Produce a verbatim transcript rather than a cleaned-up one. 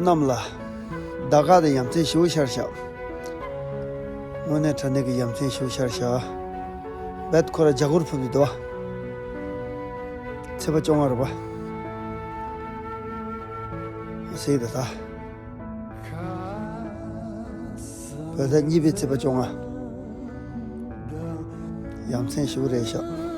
རྣམས་ལ། ད་ག་དེ་ཡ་མཚན་ཞེ་པོ་ཤར་ཤག་དངོས་གནས་དྲང་གནས་ཀྱི་ཡ་མཚན་ཞེ་པོ་ཤར་ཤག་རྦད་ཁོ་ར་རྒྱ་སྒོར་ཕུབ་ནས་འདུག་བ། ཚེས་པ་བཅོ་ལྔ་རེད་པ། ཟེར་ད་ད། བོད་ཟླ་གཉིས་པའི་ཚེས་པ་བཅོ་ལྔ། ཡ་མཚན་ཞེ་པོ་རེད་ཤག